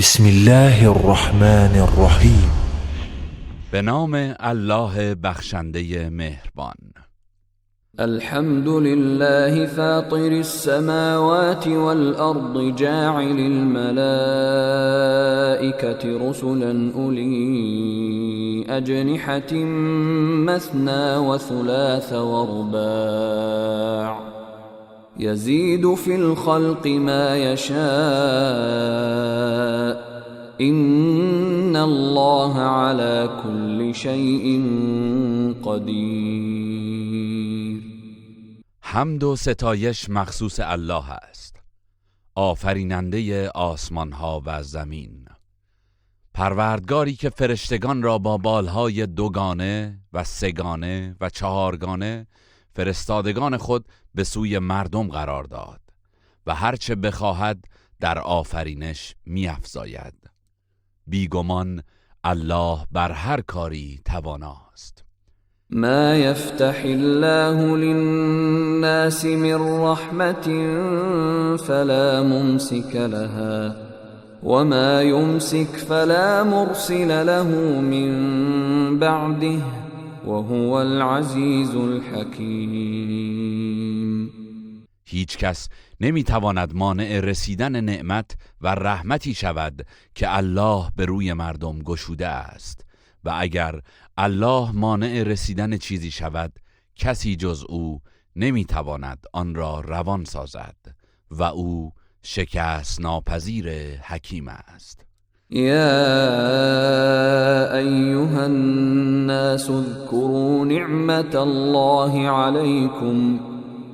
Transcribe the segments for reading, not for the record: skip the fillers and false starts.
بسم الله الرحمن الرحیم. به نام الله بخشنده مهربان. الحمد لله فاطر السماوات والأرض جاعل الملائكة رسلا أولي أجنحة مثنى وثلاث ورباع يزيد في الخلق ما يشاء إن الله على كل شيء قدیر. حمد و ستایش مخصوص الله است، آفریننده آسمان ها و زمین، پروردگاری که فرشتگان را با بالهای دوگانه و سگانه و چهارگانه فرستادگان خود به سوی مردم قرار داد و هرچه بخواهد در آفرینش می‌افزاید. بیگمان الله بر هر کاری تواناست. ما يفتح الله للناس من رحمة فلا ممسك لها وما يمسك فلا مرسل له من بعده وهو العزیز الحکیم. هیچ کس نمیتواند مانع رسیدن نعمت و رحمتی شود که الله به روی مردم گشوده است، و اگر الله مانع رسیدن چیزی شود کسی جز او نمیتواند آن را روان سازد و او شکست ناپذیر حکیم است. یا ایها الناس اذكروا نعمت الله علیکم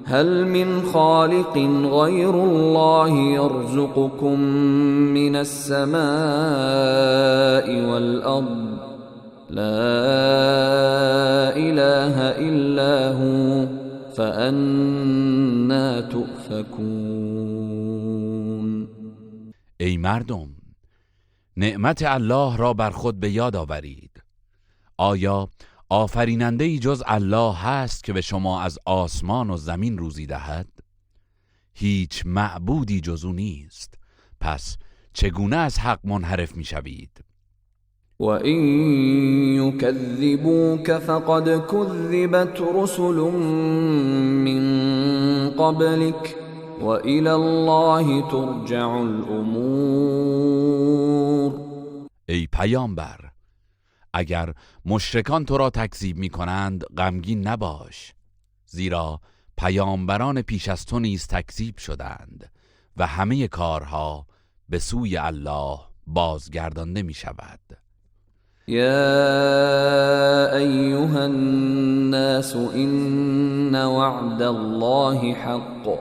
هل من خالق غیر الله يرزقكم من السماء والارض لا اله الا هو فأنا تؤفكون. ای مردم، نعمت الله را بر خود به یاد آورید. آیا آفریننده‌ای جز الله هست که به شما از آسمان و زمین روزی دهد؟ هیچ معبودی جز او نیست، پس چگونه از حق منحرف می‌شوید؟ وَإِن يُكَذِّبُوكَ فَقَدْ كُذِّبَتْ رُسُلٌ مِّن قَبْلِكَ وَإِلَى اللَّهِ تُرْجَعُ الْأُمُورُ. ای پیامبر، اگر مشرکان تو را تکذیب می‌کنند غمگین نباش، زیرا پیامبران پیش از تو نیز تکذیب شدند و همه کارها به سوی الله بازگردانده می‌شود. یا ایها الناس إن وعد الله حق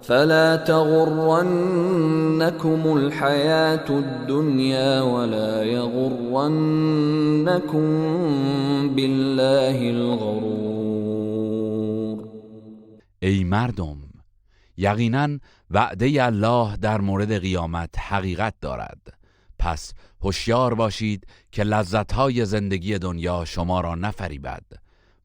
فلا تغرنكم الحياة الدنيا ولا يغرنكم بالله الغرور. ای مردم، یقینا وعده الله در مورد قیامت حقیقت دارد، پس هوشیار باشید که لذت‌های زندگی دنیا شما را نفریبد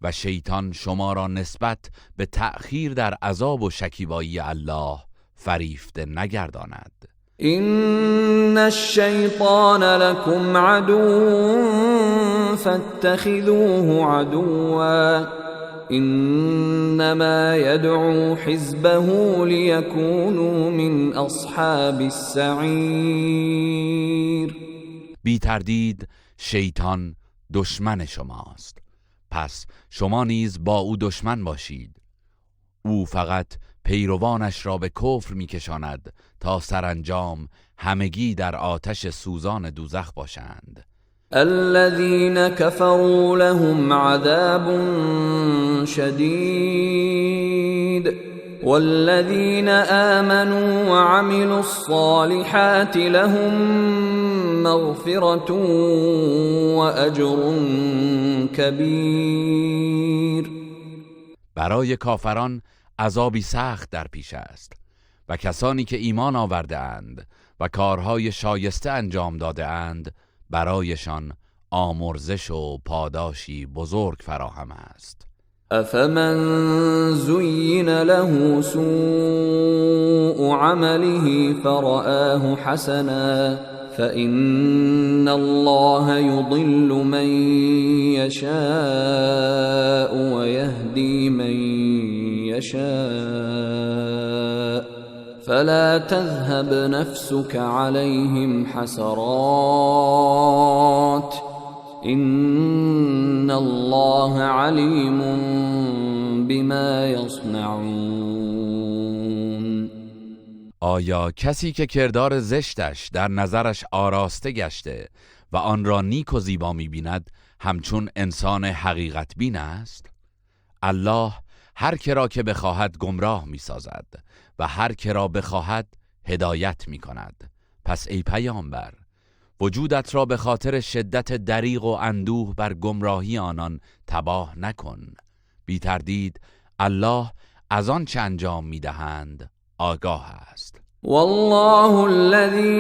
و شیطان شما را نسبت به تأخیر در عذاب و شکیبایی الله فریفته نگرداند. إن الشیطان لكم عدو فاتخذوه عدوا إنما يدعو حزبه ليكونوا من أصحاب السعیر. بی تردید شیطان دشمن شماست، پس شما نیز با او دشمن باشید. او فقط پیروانش را به کفر میکشاند تا سرانجام همگی در آتش سوزان دوزخ باشند. الذين كفروا لهم عذاب شدید والذين آمنوا وعملوا الصالحات لهم مغفرة وأجر كبير. برای کافران عذابی سخت در پیش است و کسانی که ایمان آورده اند و کارهای شایسته انجام داده اند برایشان آمرزش و پاداشی بزرگ فراهم است. افمن زین له سوء عمله فرآه حسنا فإن الله يضل من يشاء ويهدي من يشاء فلا تذهب نفسك عليهم حسرات إن الله عليم بما يصنعون. آیا کسی که کردار زشتش در نظرش آراسته گشته و آن را نیک و زیبا می‌بیند همچون انسان حقیقت بین است؟ الله هر که را که بخواهد گمراه می‌سازد و هر که را بخواهد هدایت می‌کند. پس ای پیامبر، وجودت را به خاطر شدت دریغ و اندوه بر گمراهی آنان تباه نکن. بی تردید الله از آن چه انجام می‌دهند آگاه است. والله الذي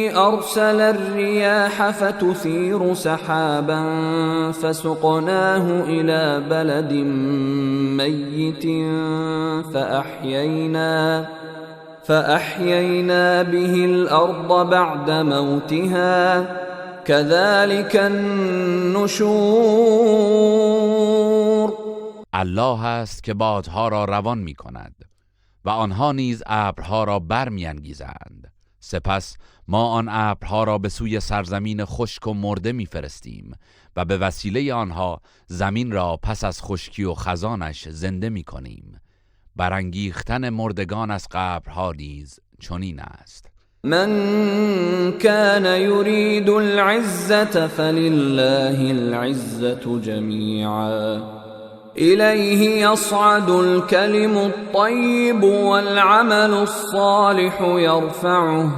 أرسل الرياح فتثير سحابا فسقناه إلى بلد ميت فأحيينا به الأرض بعد موتها كذلك النشور. الله است که بادها را روان می کند و آنها نیز ابرها را برمی‌انگیزند. سپس ما آن ابرها را به سوی سرزمین خشک و مرده می‌فرستیم و به وسیله آنها زمین را پس از خشکی و خزانش زنده می‌کنیم. برانگیختن مردگان از قبرها نیز چنین است. من كان يريد العزة فلله العزة جميعا إليه يصعد الكلم الطيب والعمل الصالح يرفعه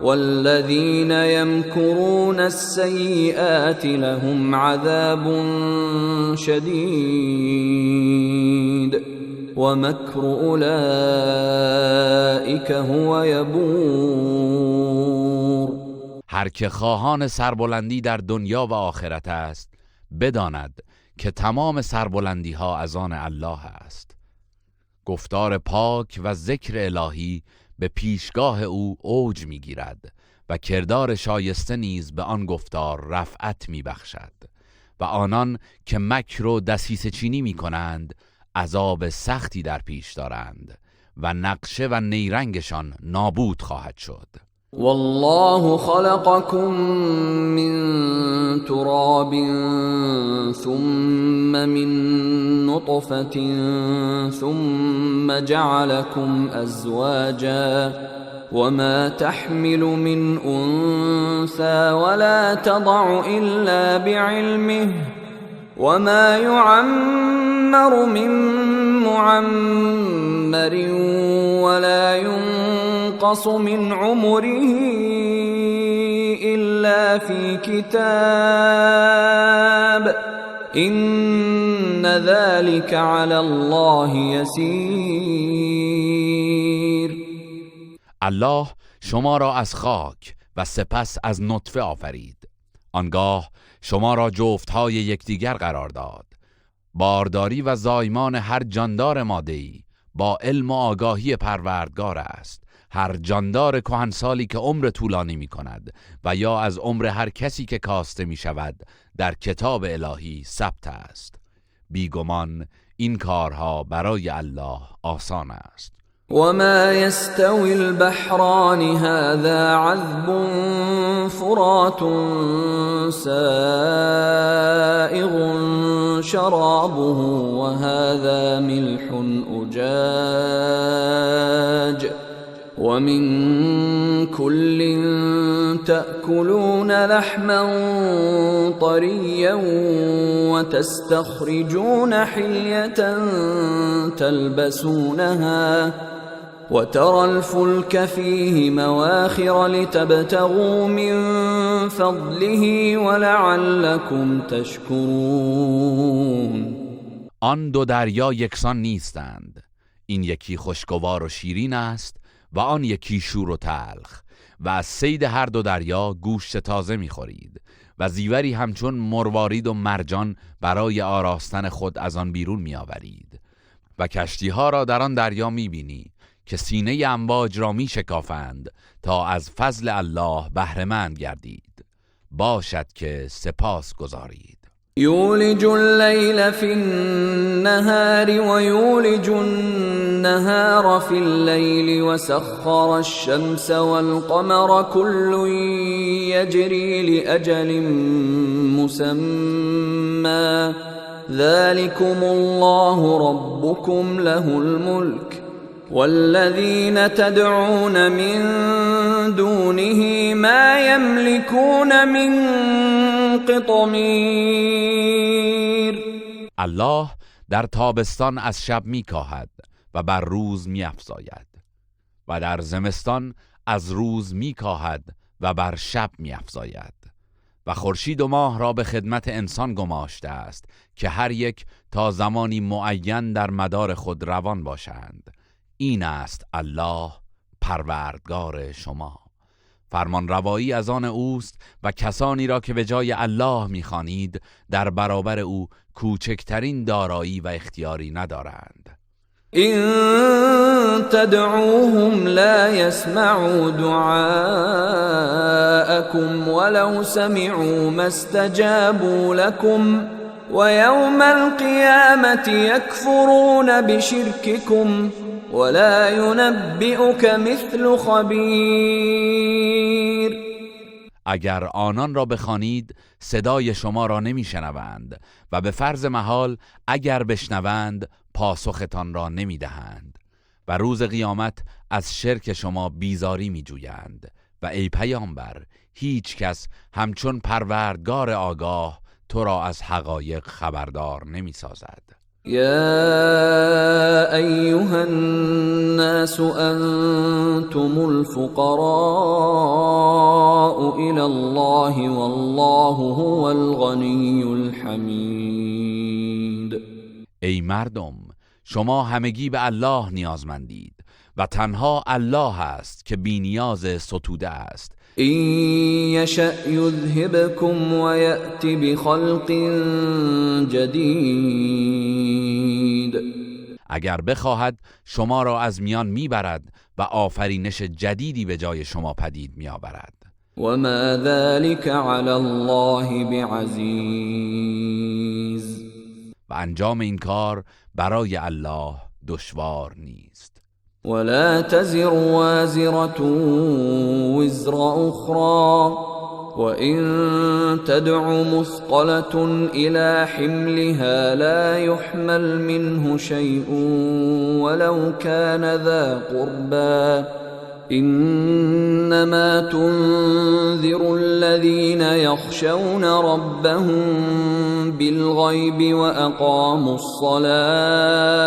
والذين يمكرون السيئات لهم عذاب شديد ومكر أولئك هو يبور. هر که خواهان سربلندی در دنیا و آخرت است بداند که تمام سربلندی ها از آن الله است. گفتار پاک و ذکر الهی به پیشگاه او اوج میگیرد و کردار شایسته نیز به آن گفتار رفعت میبخشد و آنان که مکر و دسیسه چینی میکنند عذاب سختی در پیش دارند و نقشه و نیرنگشان نابود خواهد شد. والله خلقكم من تراب ثم من نطفة ثم جعلكم أزواجا وما تحمل من أنثى ولا تضع إلا بعلمه وما يعمر من معمر ولا ينقص من عمره إلا في كتاب إن ذلك على الله يسير. الله شما را از خاک و سپس از نطفه آفرید، آنگاه شما را جفتهای یکدیگر قرار داد. بارداری و زایمان هر جاندار ماده‌ای با علم و آگاهی پروردگار است. هر جاندار کهنسالی که عمر طولانی می کند و یا از عمر هر کسی که کاسته می شود در کتاب الهی ثبت است. بیگمان این کارها برای الله آسان است. وما يستوي البحران هذا عذب فرات سائغ شرابه وهذا ملح أجاج ومن كل تأكلون لحما طريا وتستخرجون حلية تلبسونها وترى الفلك فيه مواخر لتبتغوا من فضله ولعلكم تشكرون. آن دو دریا یکسان نیستند، این یکی خوشگوار و شیرین است و آن یکی شور و تلخ، و از صید هر دو دریا گوشت تازه می‌خورید و زیوری همچون مروارید و مرجان برای آراستن خود از آن بیرون می‌آورید و کشتی‌ها را در آن دریا می‌بینی که سینه امواج را می شکافند تا از فضل الله بهره‌مند گردید. باشد که سپاس گزارید. یولج اللیل فی النهار و یولج النهار فی اللیل وسخر الشمس والقمر كل یجری لأجل مسمى ذلكم الله ربكم له الملك والذين تدعون من دونه ما يملكون من قطمیر. الله در تابستان از شب میکاهد و بر روز میافزاید و در زمستان از روز میکاهد و بر شب میافزاید و خورشید و ماه را به خدمت انسان گماشته است که هر یک تا زمانی معین در مدار خود روان باشند. این است الله پروردگار شما. فرمان روایی از آن اوست و کسانی را که به جای الله میخوانید در برابر او کوچکترین دارایی و اختیاری ندارند. این تدعوهم لا يسمعوا دعاءكم ولو سمعوا ما استجابوا لكم ويوم القيامة يكفرون بشرككم ولا ينبئك مثل خبیر. اگر آنان را بخوانید صدای شما را نمیشنوند و به فرض محال اگر بشنوند پاسختان را نمیدهند و روز قیامت از شرک شما بیزاری میجویند. و ای پیامبر، هیچ کس همچون پروردگار آگاه تو را از حقایق خبردار نمیسازد. یا ایها الناس انتم الفقراء الى الله والله هو الغنی الحمید. ای مردم، شما همگی به الله نیازمندید و تنها الله است که بی نیاز ستوده است. این یشأ یذهبکم و یأتی بخلق جدید. اگر بخواهد شما را از میان میبرد و آفرینش جدیدی به جای شما پدید میآورد. و ما ذلك علی الله بعزیز. و انجام این کار برای الله دشوار نیست. ولا تزر وازرة وزر أخرى وإن تدع مثقلة إلى حملها لا يحمل منه شيء ولو كان ذا قربى إنما تنذر الذين يخشون ربهم بالغيب وأقاموا الصلاة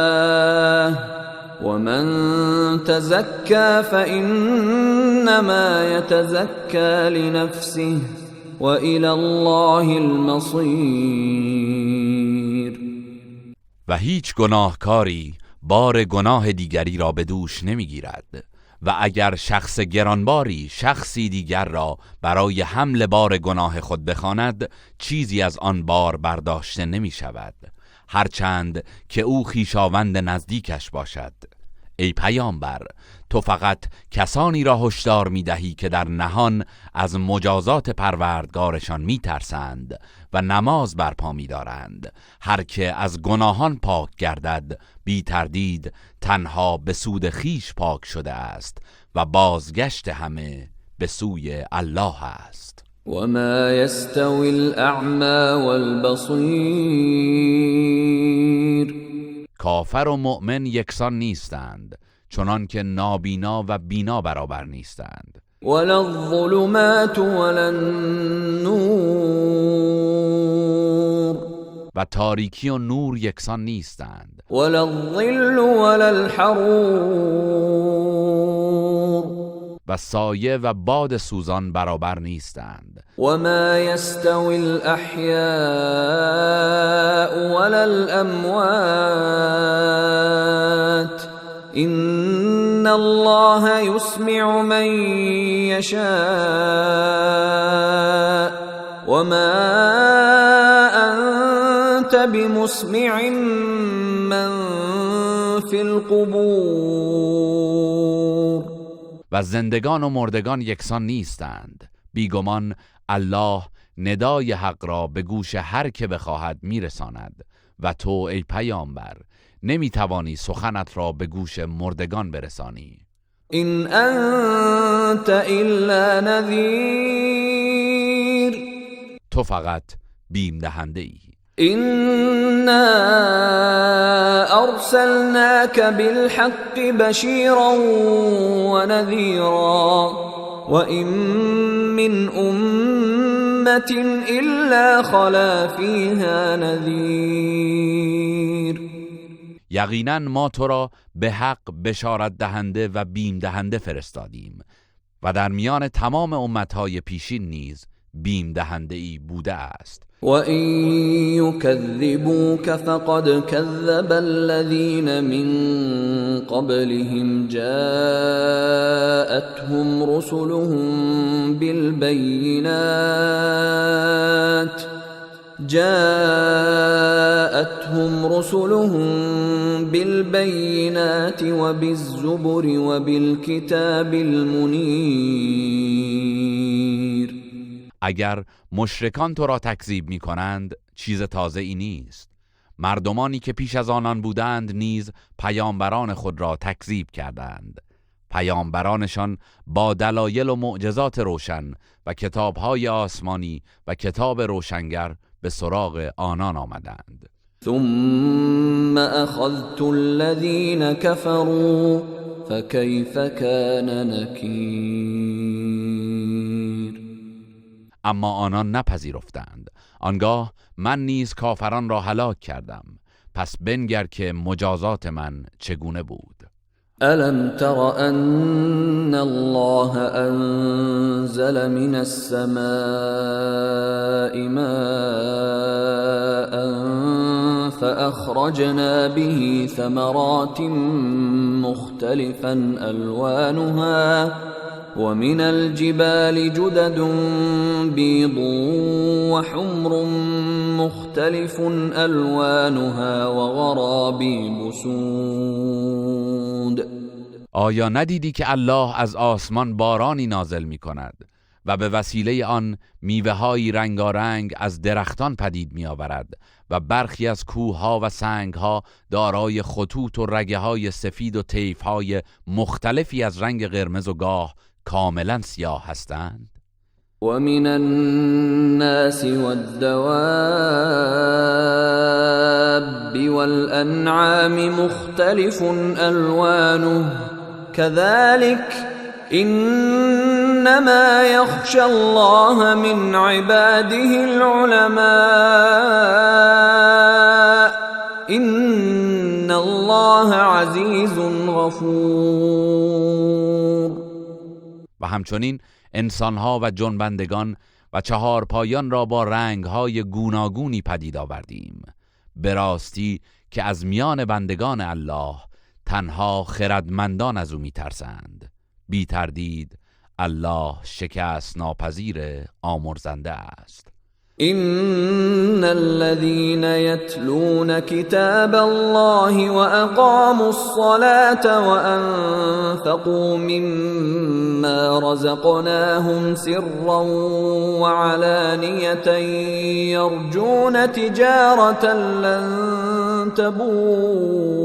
ومن تزكى فإنما يتزكى لنفسه وإلى الله المصير. و هیچ گناهکاری بار گناه دیگری را به دوش نمیگیرد و اگر شخص گرانباری شخصی دیگر را برای حمل بار گناه خود بخواند چیزی از آن بار برداشته نمی شود، هرچند که او خویشاوند نزدیکش باشد. ای پیامبر، تو فقط کسانی را هشدار می دهی که در نهان از مجازات پروردگارشان می ترسند و نماز برپا می دارند. هر که از گناهان پاک گردد بی تردید تنها به سود خیش پاک شده است و بازگشت همه به سوی الله است. و ما یستوی الاعمی والبصیر. کافر و مؤمن یکسان نیستند، چنان که نابینا و بینا برابر نیستند. ولا الظلمات ولا النور. و تاریکی و نور یکسان نیستند. ولا الظل ولا الحرور. و سایه و باد سوزان برابر نیستند. و ما یستوی الاحیاء ولا الاموات ان الله یسمع من یشاء و ما انت بمسمع من في القبور. و زندگان و مردگان یکسان نیستند. بیگمان الله ندای حق را به گوش هر که بخواهد میرساند و تو ای پیامبر نمیتوانی سخنت را به گوش مردگان برسانی. این انت الا نذیر. تو فقط بیم دهنده ای. إنا أرسلناك بالحق بشيرا ونذيرا وإن من أمة إلا خلا فيها نذير. یقینا ما تو را به حق بشارت دهنده و بیم دهنده فرستادیم و در میان تمام امتهای پیشین نیز بیم دهنده ای بوده است. وَإِن يُكَذِّبُوكَ فَقَدْ كَذَّبَ الَّذِينَ مِن قَبْلِهِمْ جَاءَتْهُمْ رُسُلُهُم بِالْبَيِّنَاتِ وَبِالزُّبُرِ وَبِالْكِتَابِ الْمُنِيرِ. اگر مشرکان تو را تکذیب می کنند چیز تازه ای نیست. مردمانی که پیش از آنان بودند نیز پیامبران خود را تکذیب کردند. پیامبرانشان با دلایل و معجزات روشن و کتابهای آسمانی و کتاب روشنگر به سراغ آنان آمدند. ثم اخذت الذین كفروا فكيف كان نکیر. اما آنان نپذیرفتند. آنگاه من نیز کافران را هلاک کردم. پس بنگر که مجازات من چگونه بود. الم تر ان الله انزل من السماء ماء فاخرجنا به ثمرات مختلفا الوانها ومن الجبال جدد بيض وحمر مختلف ألوانها وغرابيب سود. آیا ندیدی که الله از آسمان بارانی نازل می کند و به وسیله آن میوه‌های رنگارنگ از درختان پدید می آورد و برخی از کوه‌ها و سنگ‌ها دارای خطوط و رگه‌های سفید و طیف‌های مختلفی از رنگ قرمز و گاه کاملا سیاه هستند؟ ومن الناس والدواب والأنعام مختلف ألوانه كذلك إنما يخشى الله من عباده العلماء إن الله عزيز غفور. و همچنین انسانها و جنبندگان و چهار پایان را با رنگهای گوناگونی پدید آوردیم. به راستی که از میان بندگان الله تنها خردمندان از او میترسند. بی تردید الله شکست ناپذیر آمرزنده است. إن الذين يتلون كتاب الله وأقاموا الصلاة وأنفقوا مما رزقناهم سرا وعلانية يرجون تجارة لن تبور.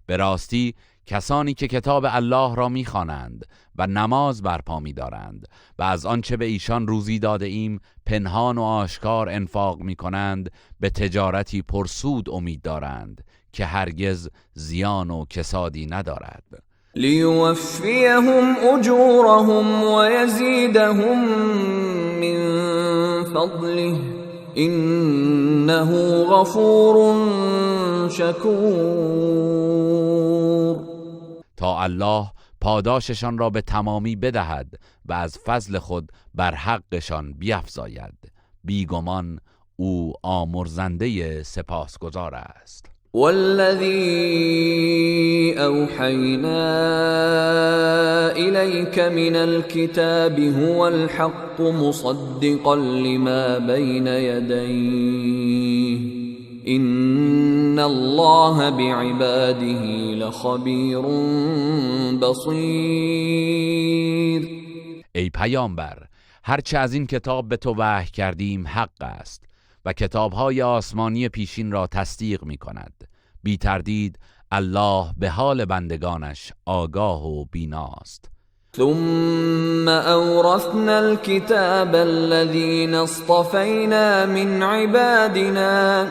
به راستی کسانی که کتاب الله را می‌خوانند و نماز برپا می‌دارند و از آنچه به ایشان روزی داده ایم پنهان و آشکار انفاق می‌کنند، به تجارتی پرسود امید دارند که هرگز زیان و کسادی ندارد. لیوفیهم اجورهم ویزیدهم من فضله انه غفور شکور. تا الله پاداششان را به تمامی بدهد و از فضل خود بر حقشان بیفزاید. بیگمان او آمرزنده سپاسگزار است. والذی اوحینا الیک من الكتاب هو الحق مصدقا لما بین یدیه إن الله بعباده لخبیر بصیر. ای پیامبر، هرچه از این کتاب به تو وحی کردیم حق است و کتاب‌های آسمانی پیشین را تصدیق می‌کند. بی تردید الله به حال بندگانش آگاه و بیناست. ثم أورثنا الكتاب الذين اصطفينا من عبادنا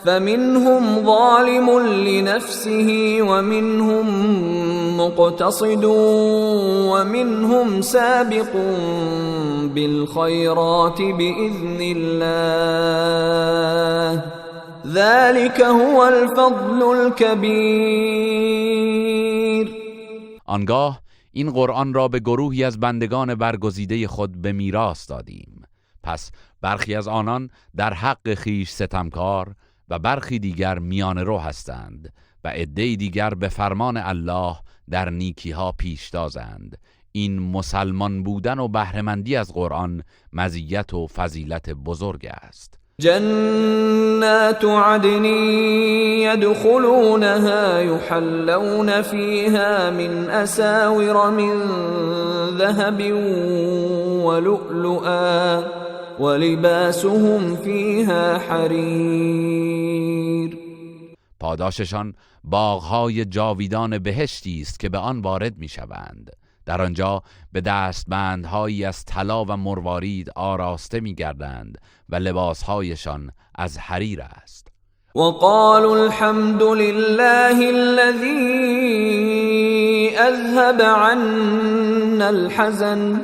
فمنهم ظالم لنفسه ومنهم مقتصد ومنهم سابق بالخيرات بإذن الله ذلك هو الفضل الكبير. آنگاه این قرآن را به گروهی از بندگان برگزیده خود به میراث دادیم. پس برخی از آنان در حق خیش ستمکار و برخی دیگر میانه رو هستند و عده‌ای دیگر به فرمان الله در نیکیها پیشتازند. این مسلمان بودن و بهره‌مندی از قرآن مزیت و فضیلت بزرگ است. جنات عدن يدخلونها يحلون فيها من أساور من ذهب ولؤلؤا ولباسهم فيها حریر. پاداششان باغهای جاویدان بهشتی است که به آن وارد میشوند. در آنجا به دستبندهایی از طلا و مروارید آراسته می‌گردند و لباسهایشان از حریر است. وقالوا الحمد لله الذي اذهب عنا الحزن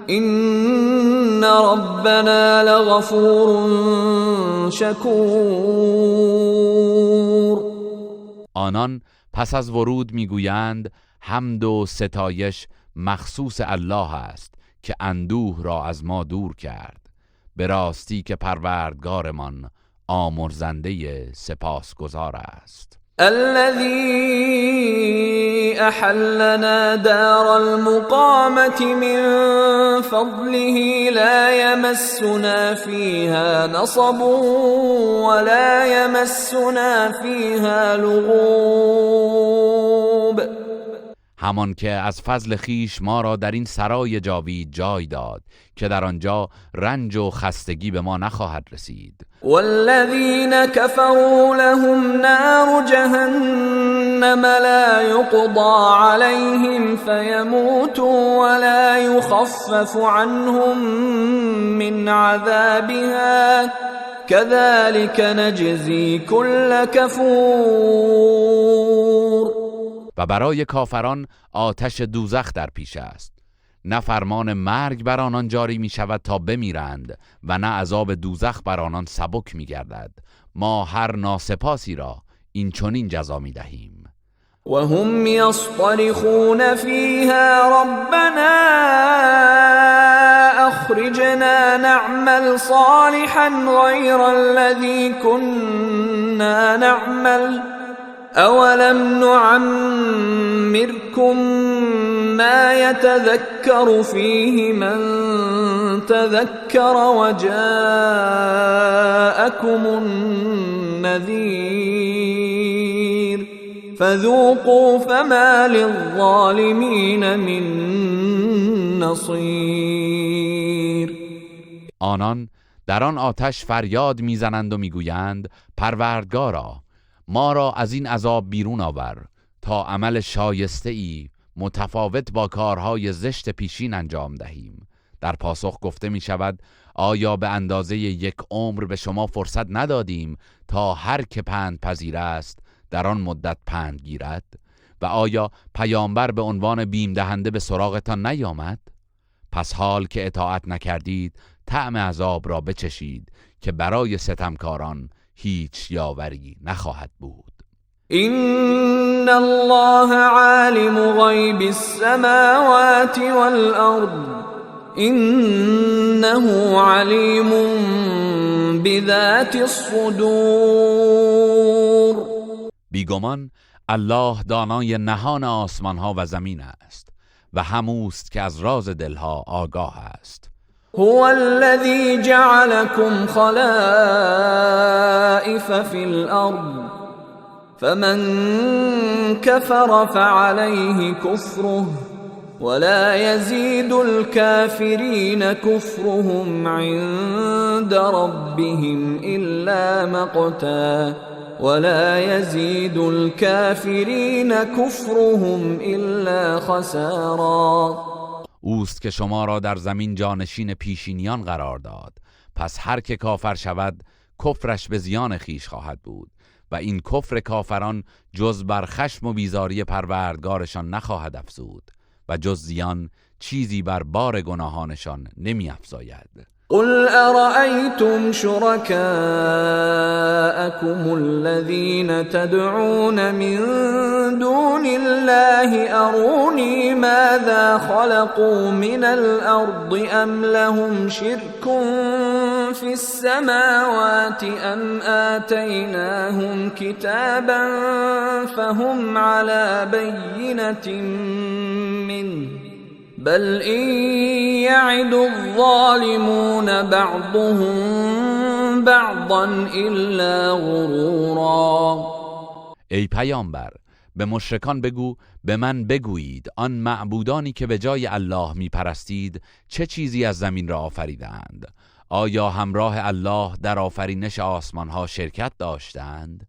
ان ربنا لغفور شکور. آنان پس از ورود میگویند حمد و ستایش مخصوص الله است که اندوه را از ما دور کرد، به راستی که پروردگارمان آمرزنده سپاسگزار است. الذي احلنا دار المقامة من فضله لا يمسنا فيها نصب ولا يمسنا فيها لغوب. همان که از فضل خیش ما را در این سرای جاوید جای داد که در آنجا رنج و خستگی به ما نخواهد رسید. والذین كفروا لهم نار جهنم لا يقضى عليهم فيموتوا ولا يخفف عنهم من عذابها كذلك نجزي كل كفور. و برای کافران آتش دوزخ در پیش است. نه فرمان مرگ بر آنان جاری می شود تا بمیرند و نه عذاب دوزخ بر آنان سبک می گردد. ما هر ناسپاسی را این چنین جزا می دهیم. و هم یصطرخون فیها ربنا اخرجنا نعمل صالحا غیر الذی كنا نعمل اولم نعمركم ما يتذكر فيه من تذكر وجاءكم النذير فذوقوا فما للظالمين من نصير. آنان در آن آتش فریاد میزنند و میگویند پروردگارا ما را از این عذاب بیرون آور تا عمل شایسته ای متفاوت با کارهای زشت پیشین انجام دهیم. در پاسخ گفته می شود آیا به اندازه یک عمر به شما فرصت ندادیم تا هر که پند پذیر است در آن مدت پند گیرد؟ و آیا پیامبر به عنوان بیم دهنده به سراغتان نیامد؟ پس حال که اطاعت نکردید طعم عذاب را بچشید که برای ستمکاران هیچ یاوری نخواهد بود. این الله عالم غیب السماوات والارض انه علیم بذات الصدور. بیگمان الله دانای نهان آسمانها و زمین است و هموست که از راز دلها آگاه است. هو الذي جعلكم خلائف في الأرض فمن كفر فعليه كفره ولا يزيد الكافرين كفرهم عند ربهم إلا مقتا ولا يزيد الكافرين كفرهم إلا خسارا. اوست که شما را در زمین جانشین پیشینیان قرار داد، پس هر که کافر شود کفرش به زیان خیش خواهد بود و این کفر کافران جز بر خشم و بیزاری پروردگارشان نخواهد افزود و جز زیان چیزی بر بار گناهانشان نمی افزاید. قل أرأيتم شركاءكم الذين تدعون من دون الله أروني ماذا خلقوا من الأرض أم لهم شرك في السماوات أم آتيناهم كتابا فهم على بينة منه بل إن يعد الظالمون بعضهم بعضا إلا غرورا. ای پیامبر، به مشرکان بگو به من بگویید آن معبودانی که به جای الله میپرستید چه چیزی از زمین را آفریدند؟ آیا همراه الله در آفرینش آسمانها شرکت داشتند؟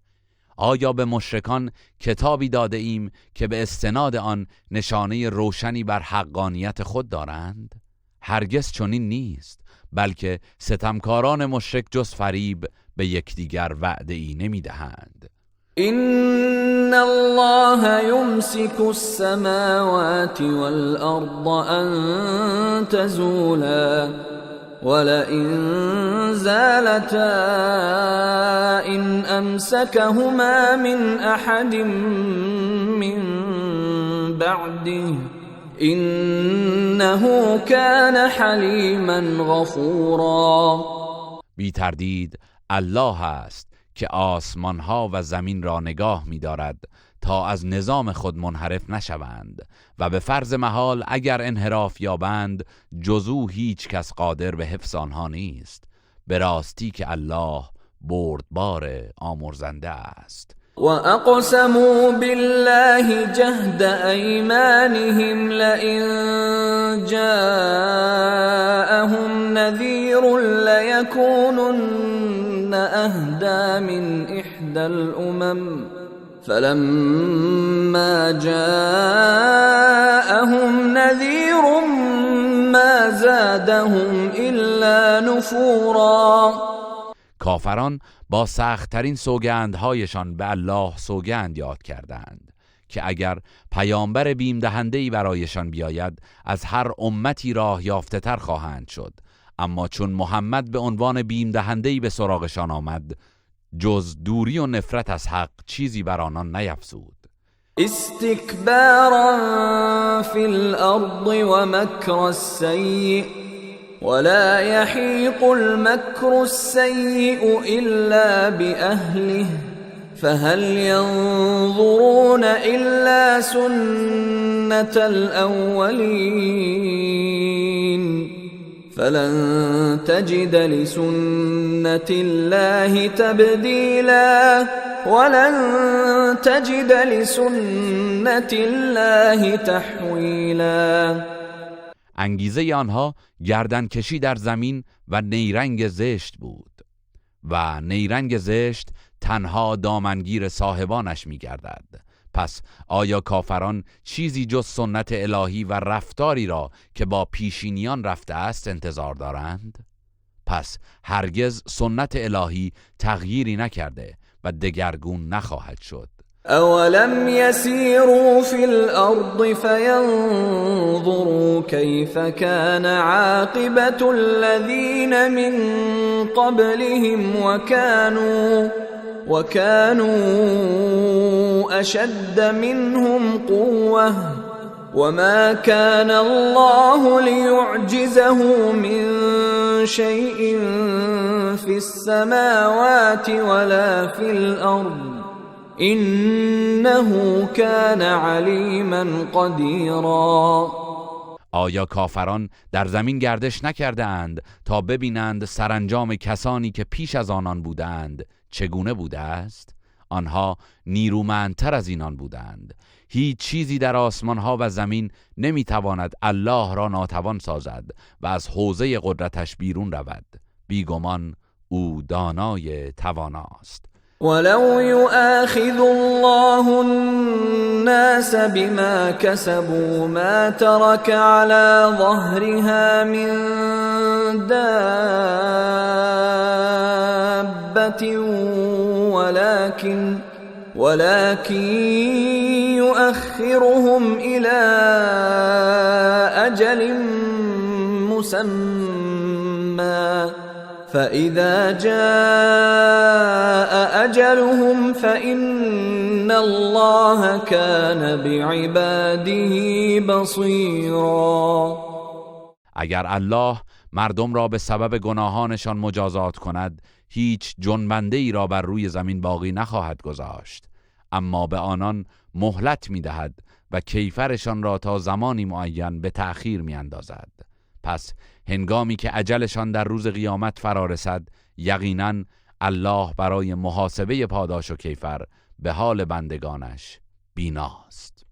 آیا به مشرکان کتابی داده ایم که به استناد آن نشانه روشنی بر حقانیت خود دارند؟ هرگز چنین نیست، بلکه ستمکاران مشرک جز فریب به یکدیگر وعده ای نمی دهند. إن الله يمسك السماوات والأرض أن تزولا ولئن زالتا إن أمسكهما من أحد من بعده إنه كان حليما غفورا. بی تردید الله است که آسمانها و زمین را نگاه می‌دارد تا از نظام خود منحرف نشوند و به فرض محال اگر انحراف یابند جز او هیچ کس قادر به حفظ آنها نیست. به راستی که الله بردبار آمرزنده است. وأقسموا بالله جهد أيمانهم لئن جاءهم نذير ليكونن أهدى من إحدى الأمم فلما جاءهم نذير ما زادهم إلا نفورا. کافران با سخت‌ترین سوگندهایشان به الله سوگند یاد کردند که اگر پیامبر بیم دهنده‌ای برایشان بیاید از هر امتی راه یافته تر خواهند شد، اما چون محمد به عنوان بیم دهنده‌ای به سراغشان آمد جز دوری و نفرت از حق چیزی بر آنان نیفزود. استکبارا فی الارض ومکر السیء ولا يحيق المكر السيء إلا بأهله فهل ينظرون إلا سنة الأولين فلن تجد لسنة الله تبديلا ولن تجد لسنة الله تحويلا. انگیزه آنها گردن کشی در زمین و نیرنگ زشت بود و نیرنگ زشت تنها دامنگیر صاحبانش می‌گردد. پس آیا کافران چیزی جز سنت الهی و رفتاری را که با پیشینیان رفته است انتظار دارند؟ پس هرگز سنت الهی تغییری نکرده و دگرگون نخواهد شد. أولم يسيروا في الأرض فينظروا كيف كان عاقبة الذين من قبلهم وكانوا أشد منهم قوة وما كان الله ليعجزه من شيء في السماوات ولا في الأرض إنه كان عليما قديرا. آیا کافران در زمین گردش نکرده اند تا ببینند سرانجام کسانی که پیش از آنان بودند چگونه بوده است؟ آنها نیرومندتر از اینان بودند. هیچ چیزی در آسمانها و زمین نمیتواند الله را ناتوان سازد و از حوزه قدرتش بیرون رود. بیگمان او دانای تواناست. ولو يؤاخذ الله الناس بما كسبوا ما ترك على ظهرها من دابة ولكن يؤخرهم إلى أجل مسمى فإذا جاء أجلهم فإن الله كان بعباده بصيرا. اگر الله مردم را به سبب گناهانشان مجازات کند، هیچ جنبنده ای را بر روی زمین باقی نخواهد گذاشت، اما به آنان مهلت می‌دهد و کیفرشان را تا زمانی معین به تأخیر می‌اندازد. پس هنگامی که اجلشان در روز قیامت فرا رسد، یقینا الله برای محاسبه پاداش و کیفر به حال بندگانش بیناست.